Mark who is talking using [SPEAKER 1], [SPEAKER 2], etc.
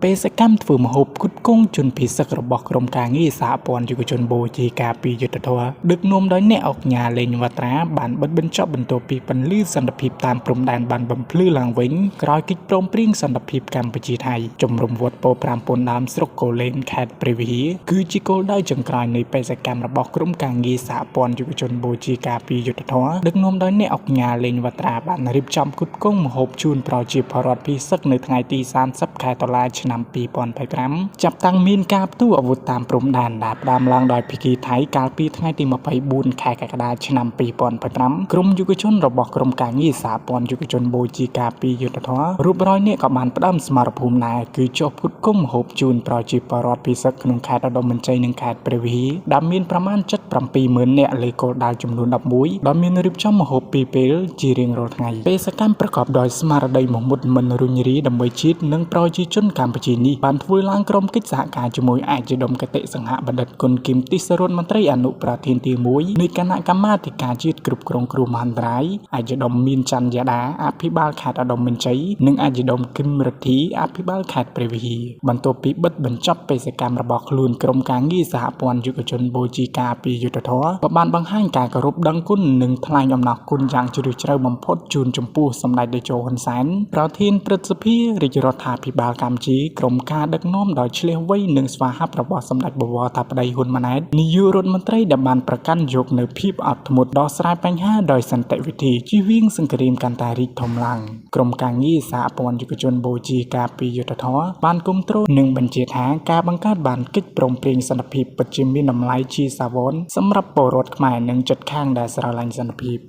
[SPEAKER 1] បេសកកម្មធ្វើម្ហូបផ្គត់ផ្គង់ជនភៀសសឹករបស់ក្រុមការងារសហព័ន្ធយុវជនបូជាការពីយុទ្ធធរដឹកនាំដោយអ្នកអុកញ៉ាលេងវត្រាបានបិទបញ្ចប់បន្ទាប់ពីពន្លឺសន្តិភាពតាមព្រំដែនបានបំភ្លឺឡើងវិញក្រោយកិច្ចព្រមព្រៀងសន្តិភាពកម្ពុជាថៃជំរំវត្តពោ5ពូនដើមស្រុកកូលែនខេត្តព្រះវិហារគឺជាគោលដៅចុងក្រោយនៃបេសកកម្មរបស់ក្រុមការងារសហព័ន្ធយុវជនបូជាការពីយុទ្ធធរដឹកនាំដោយអ្នកអុកញ៉ាលេងវត្រាបានរៀបចំផ្គត់ផ្គង់ម្ហូបជូនប្រជាពលរដ្ឋភៀសសឹកនៅថ្ងៃទី30ខែតុលាឆ្នាំ2025ចាប់តាំងមានការផ្ទុះអាវុធតាមព្រំដែនដែលផ្ដើមឡើងដោយភាគីថៃកាលពីថ្ងៃទី24ខែកក្កដាឆ្នាំ2025ក្រុមយុវជនរបស់ក្រុមការងារសហព័ន្ធយុវជនបូជាការពីយុទ្ធធររូបរយនាក់ក៏បានផ្ដើមស្មារភូមិដែរគឺចុះផ្គត់ផ្គង់ម្ហូបជូនប្រជាពលរដ្ឋភៀសសឹកក្នុងខេត្តឧត្តរមានជ័យនិងខេត្តព្រះវិហារដែលមានប្រមាណ770,000នាក់លើគោលដៅចំនួន11ដោយមានរៀបចំម្ហូបពីរពេលជារៀងរាល់ថ្ងៃបេសកម្មប្រកបដោយស្មារតីមមុតមិនរុញរាដើម្បីជាតិនិងប្រជាជនកម្ពុជានេះបានធ្វើឡើងក្រុមកិច្ចសហការជាមួយឯកឧត្តមគតិសង្ហបណ្ឌិតគុណគឹមទិសរដ្ឋមន្ត្រីអនុប្រធានទី1នៃគណៈកម្មាធិការជាតិគ្រប់គ្រងគ្រោះមហន្តរាយឯកឧត្តមមានច័ន្ទយ៉ាដាអភិបាលខេត្តឧត្តរមានជ័យនិងឯកឧត្តមគឹមរិទ្ធីអភិបាលខេត្តព្រះវិហារបន្ទាប់ពីបិទបញ្ចប់បេសកម្មរបស់ខ្លួនក្រុមការងារសហព័ន្ធយុវជនបូជាការពីយុទ្ធធរក៏បានបង្ហាញការគោរពដឹងគុណនិងថ្លែងអំណរគុណយ៉ាងជ្រាលជ្រៅបំផុតជូនចំពោះសម្ដេចតេជោហ៊ុនសែនប្រធានព្រឹទ្ធសភារាជរដ្ឋាភិបាលកម្ពុជាក្រុមការដឹកនាំដោយឆ្លៀសវៃនិងស្វាហាប់របស់សម្ដេចបវរធិបតីហ៊ុនម៉ាណែតនាយករដ្ឋមន្ត្រីដែលបានប្រកាន់យកនៅភាពអត់ធ្មត់ដោះស្រាយបញ្ហាដោយសន្តិវិធីជៀសវាងសង្គ្រាមកាន់តែរីកធំឡើងក្រុមការងារសហព័ន្ធយុវជនបូជាការពីយុទ្ធធរបានគាំទ្រនិងបញ្ជាថាការបង្កើតបានកិច្ចព្រមព្រៀងសន្តិភាពពិតជាមានតម្លៃជាសាវនសម្រាប់ពលរដ្ឋខ្មែរនិងជិតខាងដែលស្រឡាញ់សន្តិភាព។